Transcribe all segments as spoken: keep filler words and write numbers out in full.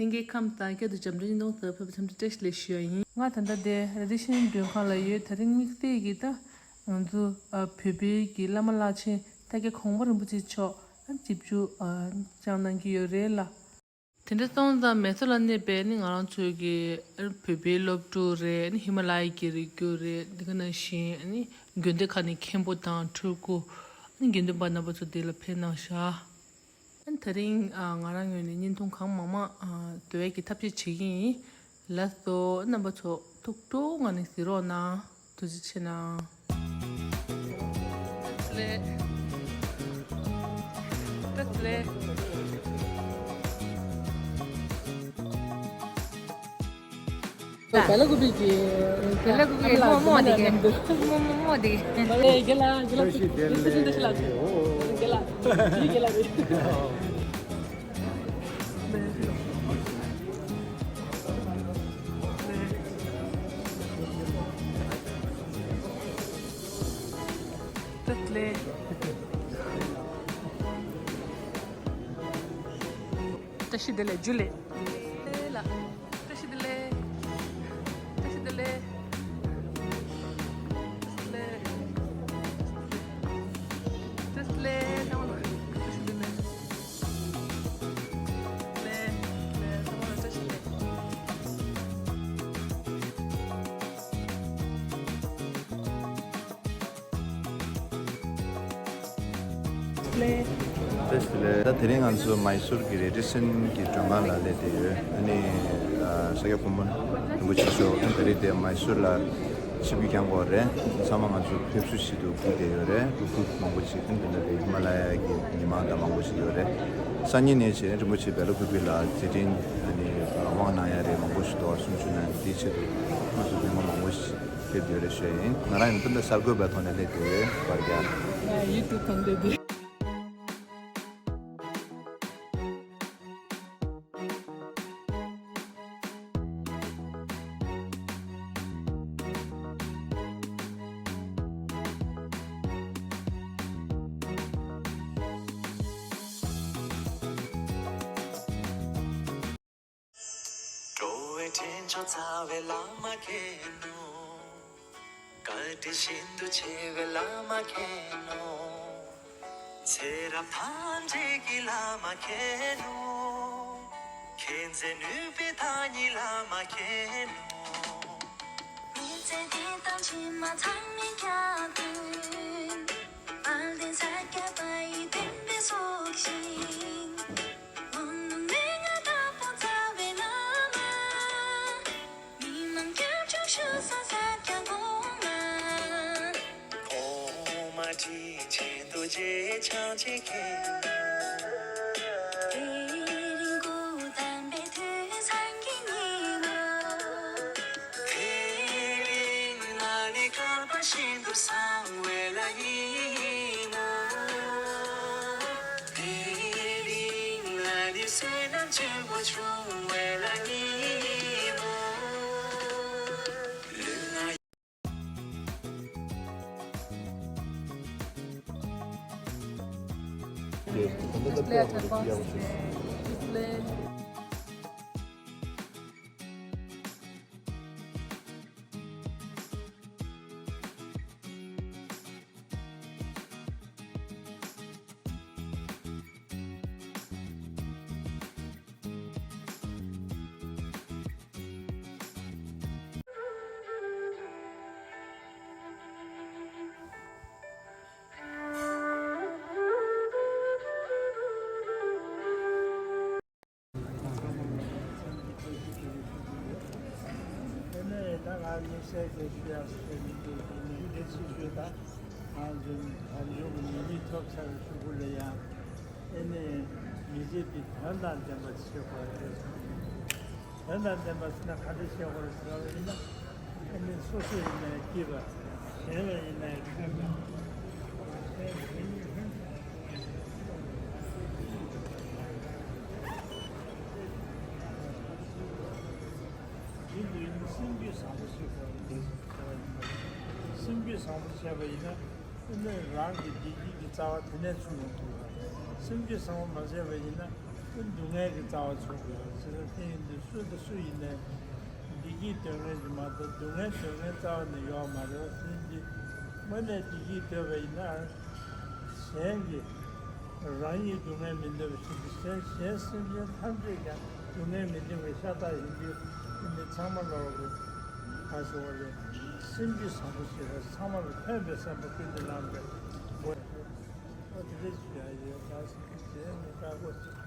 ལྷན་རྒྱས་ཁམས་དང་བསྐྱར་དུ་འཇམ་མགྲིན་གླིང་དུ་ཕེབས་པར་འཚམས་འདྲི་བཀྲ་ཤིས་བདེ་ལེགས་ཞུ་ཡ་ཡིན། ང་ད་ལྟ་དེ་རེ་རེ་བཞིན་མགྲོན་ཁང་ལ་ཡོད། དེ་རིང་དམིགས་བསལ་གྱིས་ད་ང་ཚོ་ཨ་བོད་པའི་གི་བླ་མ་བླ་ཆེན་ལྷ་རྒྱལ་གོང་མ་རིན་པོ་ཆེ་མཆོག་ཨ་ཆིབས་བསྒྱུར་ཨ་བསྐྱངས་གནང་གི་ཡོད་རེད་ལ། དེ་འདྲ་སོང་ཙང་མེ་སོར་ལ་གནས་པའི་ནི་ང་རང་ཚོའི་གི་བོད་པའི་སློབ་ཕྲུག་རེད། ནི་ཧི་མ་ལ་ཡའི་གི་རི་རྒྱུད་རེད། འདི་ག་ནང་བཞིན་ནི་དགོན་སྡེ་ཁག་ནས་མཁན་པོ་དང་ཕྲུ་གུ་ནི་དགེ་འདུན་པ་རྣམ་པ་ཚོ་འདི་ལ་ཕེབས་གནང་ཤག་ཨ་ནི་དེ་རིང་ཨ་ང་རང་ངོས་ནས་བརྙན་ཐུང་གང་མང་མང་ཨ་བསྡུ་བའི་གི་ཐབས་ཤེས་བྱེད་ཀྱི་ཡིན། ལགས་སོ། རྣམ་པ་ཚོ་ཐུགས་སྤྲོ་ངང་ནས་གཟིགས་རོགས་གནང་། ཐུགས་རྗེ་ཆེ་གནང་། བཀྲ་ཤིས་བདེ་ལེགས། བཀྲ་ཤིས་བདེ་ལེགས། བལ་ཀུ་པི་གི། བལ་ཀུ་པི་མོ་མོ་དེ་གི། མོ་མོ་མོ་དེ་གི། རྒན་ལགས། རྒན་ལགས། རྒན་ལགས། རྒན་ལགས། རྒན་ལགས། བཀྲ་ཤིས་བདེ་ལེགས། བཀྲ་ཤིས་བདེ་ལེགས། ཇུ་ལེ། ལ། བཀྲ་ཤིས་བདེ་ལེགས། བཀྲ་ཤིས་བདེ་ལེགས། བཀྲ་ཤིས་བདེ་ལེགས། བཀྲ་ཤིས་བདེ་ལེགས། བཀྲ་ཤིས་བདེ་ལེགས། ལེ། ལེ། ཚང་མ་ལ་བཀྲ་ཤིས་བདེ་ལེགས། བཀྲ་ཤིས་བདེ་ལེགས། ད་དེ་རིང་ང་ཚོ་མའི་སུར་གྱི་རེ་ཌི་སན་གྱི་མགྲོན་ཁང་ལ་སླེབས་བསྡད་ཡོད། ཨ་ནི་ཨ་ས་སྐྱ་གོང་མ་རིན་པོ་ཆེ་མཆོག་ཨ་ནི་ད་རེས་དེ་མའི་སུར་ལ་ཆིབས་བསྒྱུར་བསྐྱངས་ཡོད་རེད། ཚང་མ་ང་ཚོ་ཕེབས་བསུ་ཞུ་ཡས་སྒུག་བསྡད་ཡོད་རེད། སྒུག་སྒུག་མང་པོ་ཞིག་ཨ་ནི་དེ་འདྲ་རེད། ཧི་མ་ལ་ཡ་གི་མི་མང་དང་མང་པོ་ཞིག་ཡོད་རེད། སང་ཉིན་ནས་བྱས་རིན་པོ་ཆེ་བེ་ལ་ཀུ་པི་ལ་མཛད་འཕྲིན་ཨ་ནི་དབང་གནང་ཡ་རེད། མང་པོ་ཞིག་འདུག་གསུང་ཞུ་གནང་། དེའི་ཆེད་དུ་ང་ཚོ་མི་མང་མང་པོ་ཞིག་ཕེབས་ཡོད་རེད་ཞུ་ཡ་ཡིན། ང་རང་ཡང་ད་ལྟ་གསར་འགོད་པའི་ཐོག་ནས་སླེབས་བསྡད་ཡོད། བར་རྒྱ། ཡུ་ཊུབ་དང་འབྲེལ་ཏེ། འགྲོ་བའི་འདྲེན་མཆོག་རྩ་བའི་བླ་མ་མཁྱེན་ནོ། བཀའ་དྲིན་ཤིན་ཏུ་ཆེ་བའི་བླ་མ་མཁྱེན་ནོ། ཚེ་རབས་ཐམས་ཅད་ཀྱི་བླ་མ་མཁྱེན་ནོ། མཁྱེན་བརྩེ་ནུས་པའི་བདག་ཉིད་བླ་མ་མཁྱེན་ནོ། མི་ཚེ་འདི་དང་ཕྱི་མ་ཚང་མའི་རྒྱབ་མདུན། དཔལ་ལྡན་ས་སྐྱ་པ་ཡི་བསྟན་པའི་སྲོག་ཤིང་། མི་མང་སྐྱབས་མཆོག་ཞུ་ས་ས་སྐྱ་གོང་མ། གོང་མ་དྲིན་ཆེན་རྡོ་རྗེ་འཆང་ཆེན་མཁྱེན། དེ་རིང་སྐུ་བལྟམས་པའི་དུས་བཟང་གི་ཉིན་མོ། དེ་རིང་ལ་ནི་སྐལ་པ་ཤིན་ཏུ་བཟང་བའི་ལྷ་ཡིན་ནོ། དེ་རིང་ལ་ནི་བསོད་ནམས་ཆེན་པོ་བྱུང་བའི་ལྷ་ཡིན་ནོ། ལུས་ངག་དེ་ནས་ད་ང་དམིགས་བསལ་གྱི་ཞུ་ཡག་ཟེར་མི་འདུག་དེ་ནས་དེ་ཅིག་ཞུ་ད། ང་ཚོ་གང་བྱུང་གི་མི་ཉིད་ཐོབ་ཚར་ཞུ་དགོས་ལ་ཡང་། ཨེ་ནས་མི་ཚེ་འདི་དོན་དང་ལྡན་པ་བྱེད་དགོས་རེད། དོན་དང་ལྡན་པ་ཟེར་ན་ག་འདྲ་བྱེད་དགོས་རེད་ཟེར་བ་ཡིན་ན། ཨེ་ནས་སོ་སོ་ཡིན་ན་སྐྱིད་པ། གཞན་ལ་ཡིན་ན་ཕན་པ། ཡིན་དུ་ཡིན་སེམས་རྒྱུད་བཟང་པོ་ཞིག་དགོས་རེད་ཟེར་བ་ཡིན་པ། སེམས་རྒྱུད་བཟང་པོ་བྱས་པ་ཡིན་ན། ཨེ་ནས་རང་གི་བདེ་སྐྱིད་ཀྱི་རྩ་བ་དེ་ནས་ཚུགས་ཡོང་གི་ཡོད་རེད། སེམས་རྒྱུད་བཟང་པོ་མ་བྱས་པ་ཡིན་ན། སྡུག་བསྔལ་གྱི་རྩ་བ་ཆོད་དགོས་ཟེར་ན། དེ་ཡིན་དུས་སུ་དང་སུ་ཡིན་ནའི་བདེ་སྐྱིད་འདོད་མཁན་ཞིག་མ་གཏོགས་སྡུག་བསྔལ་འདོད་མཁན་རྩ་བ་ནས་ཡོད་མ་རེད། དེ་ཡིན་དུས་དངོས་གནས་བདེ་སྐྱིད་འདོད་པ་ཡིན་ན། གཞན་གྱི་རང་ཉིད་སྡུག་བསྔལ་མི་འདོད་པ་ཞིག་གིས་གཞན་གཞན་སེམས་ཅན་ཐམས་ཅད་ཀྱང་སྡུག་བསྔལ་མི་འདོད་པའི་ཤ་སྟག་ཡིན་དུས། དེ་ནི་ཚང་མ་ལོག་གི་ཁ་ཤོར་བ་རེད། སེམས་རྒྱུད་བཟང་པོ་ཞིག་རེད། ཚང་མ་ལ་ཕན་པའི་སེམས་པ་ཀུན་ཏུ་བསླངས་པའི་སྒོ་ནས། ཨོ་དེ་འདྲ་ཞིག་ཡང་ཡོད། ད་སེམས་ཅན་ནི་དཀར་པོ་ཞིག་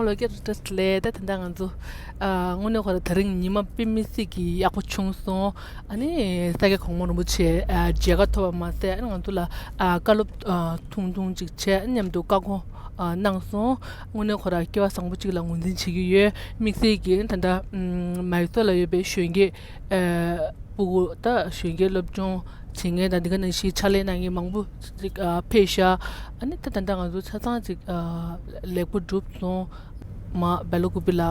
ལོ་བརྒྱ་བཀྲ་ཤིས་བདེ་ལེགས། ད་ད་ལྟ་ང་ཚོ་ཨ་དངོས་གནས་ཁོ་ར་དེ་རིང་ཉི་མ་དཔེ་མི་སྲིད་ཀྱི་ཡག་པོ་བྱུང་སོང་། ཨ་ནི་ས་སྐྱ་གོང་མ་རིན་པོ་ཆེ་ཨ་མཇལ་ཁ་ཐོབ་པ་མ་ཟད། ཨ་ནི་ང་ཚོ་ལ་ཨ་བཀའ་སློབ་ཨ་ཐུང་ཐུང་ཅིག་བྱས། མཉམ་དུ་བཀའ་དགོངས་ཨ་གནང་སོང་། དངོས་གནས་ཁོ་ར་སྐལ་བ་བཟང་པོ་ཅིག་ལ་ངོས་འཛིན་བྱེད་ཀྱི་ཡོད། དམིགས་བསལ་གྱིས་ད་ལྟ་ཨམ་མའི་སོར་ལ་ཡོད་པའི་གཞོན་སྐྱེས་ཨ་སྤུ་གུ་ད་གཞོན་སྐྱེས་སློབ་སྦྱོང་བྱེད་མཁན་དང་། འདི་ག་ནང་བཞིན་ཕྱག་ལས་གནང་མཁན་མང་པོ་ཅིག་ཨ་ཕེབས་ཤག་ཨ་ནི་ད་ད་ལྟ་ང་ཚོ་ཆ་ཚང་ཅིག་ཨ་ལེགས་པོ་གྲུབ་སོང་། མ་སྦེལ་ཀོབ་ལ་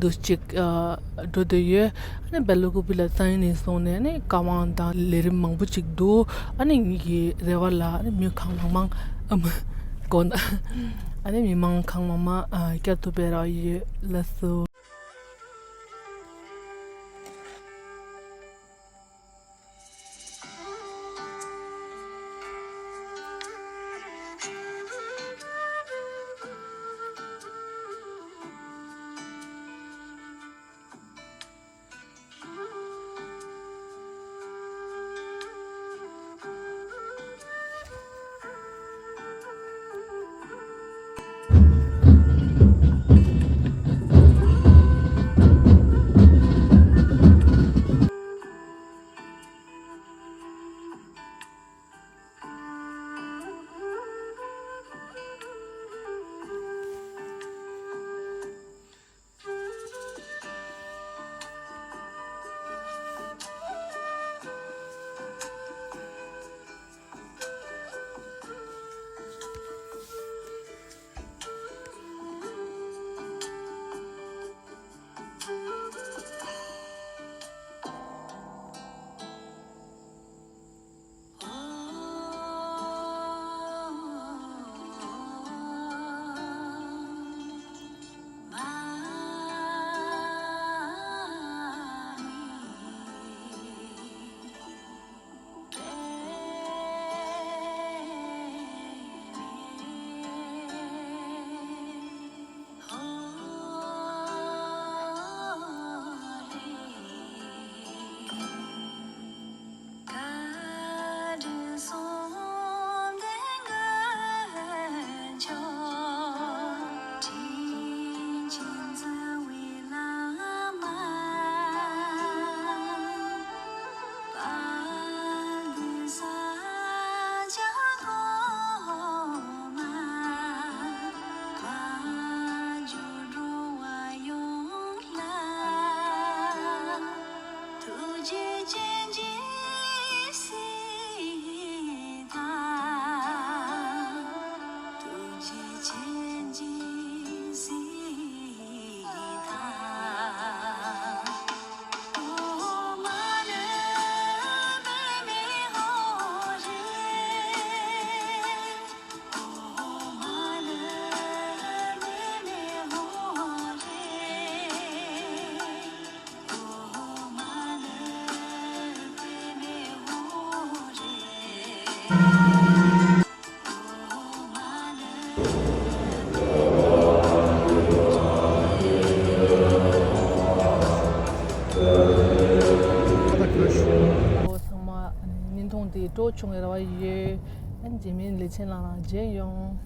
འདུག་ཅིག་ཨ་འགྲོ་འདོད་ཡོད། ཨ་ནི་སྦེལ་ཀོབ་ལ་སང་ཉིན་ནས་བཟུང་ནས་ཨ་ནི་བཀའ་དབང་དང་ལས་རིམ་མང་པོ་ཅིག་འདུག་ཨ་ནི་ངེད་ཀྱི་རེ་བ་ལ་ཨ་ནི་མི་གང་མང་མང་ཨ་མ་དགོངས། ཨ་ནི་མི་མང་གང་མང་མང་ཨ་བསྐྱར་དུ་ཕེབས་རོགས་ཡོད་ལགས་སོ། དེ་སྤྲོ་བྱུང་བའི་རེ་བ་ཡོད། ཨ་ནི་རྗེས་མའི་ལེ་ཚན་ནང་ལ་མཇལ་ཡོང་།